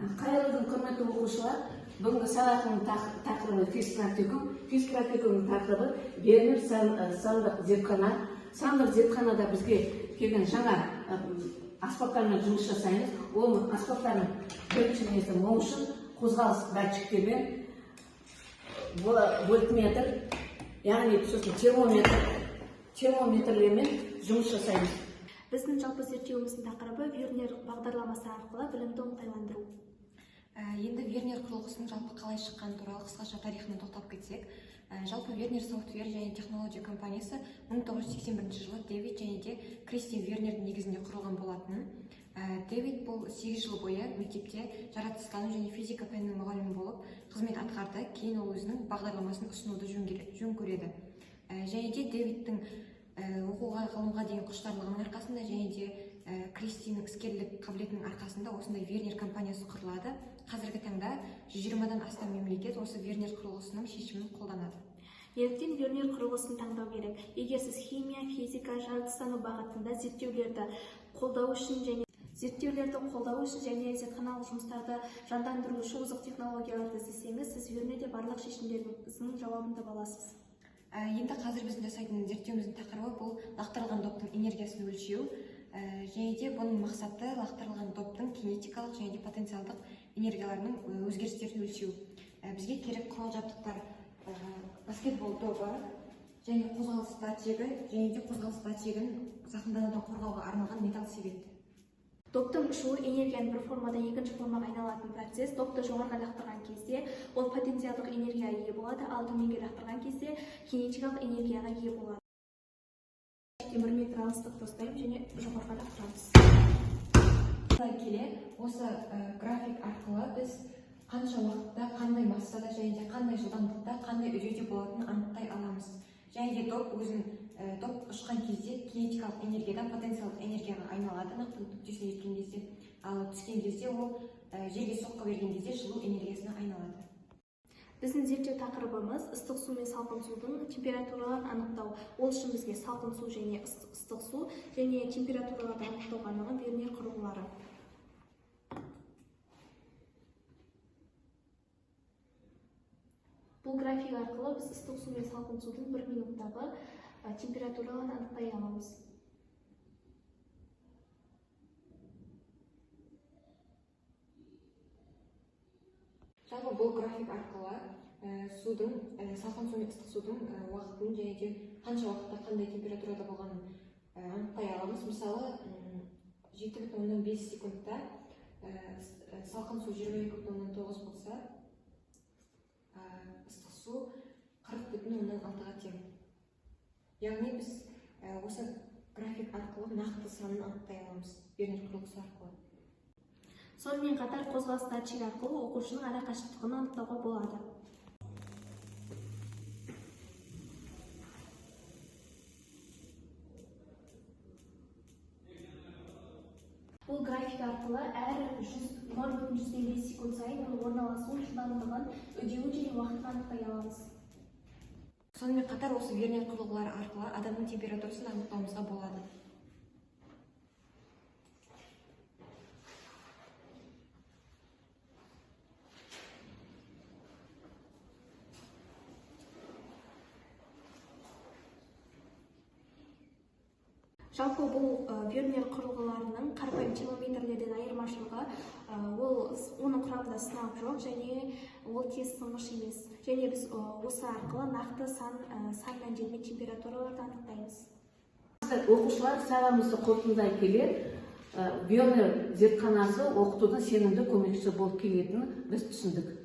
Қайырлы күн, құрметті оқушылар! Бүгінгі сабақтың тақырыбы физпрактикум. Физпрактикумның тақырыбы Вернер сандық зертхана. Сандық зертханада бізге келген жаңа аспаптармен жұмыс жасаймыз. Ол аспаптардың бірінші несі motion, қозғалыс датчиктермен, вольтметр, яғни сосын термометр, термометрлермен жұмыс жасаймыз. Біздің жалпы зерттеуіміздің тақырыбы Вернер бағдарламасы арқылы білімді оңтайландыру. Енді Вернер құрылғысының жалпы қалай шыққаны туралы қысқаша тарихына тоқталып кетсек, жалпы Вернер Software және Technology компаниясы 1981 жылы Дэвид және де Кристи Вернердің негізінде құрылған болатын. Дэвид бұл 8 жыл бойы мектепте жаратылыстану және физика пәнінің мұғалімі болып қызмет атқарды. Кейін ол өзінің бағдарламасын ұсынуды жөн көреді. Және де Дэвидтің оқуға, ғылымға деген құштарлығының арқасында және де Кристиның іскерлік қабілетінің арқасында осындай Вернер компаниясы құрылады. Қазіргі таңда 120-дан астам мемлекет осы Вернер құрылғысының шешімін қолданады. Неліктен Вернер құрылғысын таңдау керек? Егер сіз химия, физика, жаратылыстану бағытында зерттеулерді қолдау үшін және зертханалық жұмыстарды жандандыру үшін озық технологияларды іздесеңіз, сіз Вернерде барлық шешімдеріңіздің жауабын таба аласыз. Енді қазір біздің жасайтын зерттеуіміздің тақырыбы бұл лақтырылған доптың энергиясын өлшеу. Және де бұның мақсаты лақтырылған доптың кинетикалық және де потенциалдық энергияларының өзгерістерін өлшеу. Бізге керек құрал жабдықтар, баскетбол добы және қозғалыс датчигі және де қозғалыс датчигін зақымданудан қорғауға арналған металл себет. Доптың ұшуы энергияның бір формадан екінші формаға айналатын процесс. Допты жоғарыға лақтырған кезде ол потенциалдық энергияға ие болады, ал төменге лақтырған кезде кинетикалық энергияға ие болады. 1 метр алыстықты ұстаймыз және жоғарыға лақтырамыз. Осылай келе осы график арқылы біз қанша уақытта, қандай массада және де қандай жылдамдықта, қандай үдеуде болатынын анықтай аламыз. Және де доп өзін, доп ұшқан кезде кинетикалық энергиядан потенциалдық энергияға айналады, нақты нүктесіне жеткен кезде, ал түскен кезде ол жерге соққы берген кезде жылу энергиясына айналады. Біздің зерттеу тақырыбымыз ыстық су мен салқын судың температураларын анықтау. Ол үшін бізге салқын су және ыстық су және температураларды анықтауға арналған Вернер құрылғылары. Бұл график арқылы біз ыстық су мен салқын судың 1 минуттағы температураларын анықтай аламыз. Жалпы бұл график арқылы салқын су мен ыстық судың уақытын және де қанша уақытта қандай температурада болғанын анықтай аламыз. Мысалы, 7,5 секундта салқын су 22,9 болса, ыстық су 40,6-ға тең. Яғни біз осы график арқылы нақты санын анықтай аламыз Вернер құрылғысы арқылы. Сонымен қатар қозғалыс датчигі арқылы оқушының ара қашықтығын анықтауға болады. Бұл график арқылы әр 0,5 секунд сайын оның орналасуын, жылдамдығын, үдеуін және уақытын анықтай аламыз. Сонымен қатар осы Вернер құрылғылары арқылы адамның температурасын анықтауымызға болады. Жалпы бұл Вернер құрылғыларының қарапайым термометрлерден айырмашылығы, оның құрамында сынап жоқ және ол тез сынғыш емес. Және біз осы арқылы нақты сан мәндермен температураларды анықтаймыз. Оқушылар, сабағымызды қорытындылай келе, Вернер зертханасы оқытудың сенімді көмекшісі болып келетінін біз түсіндік.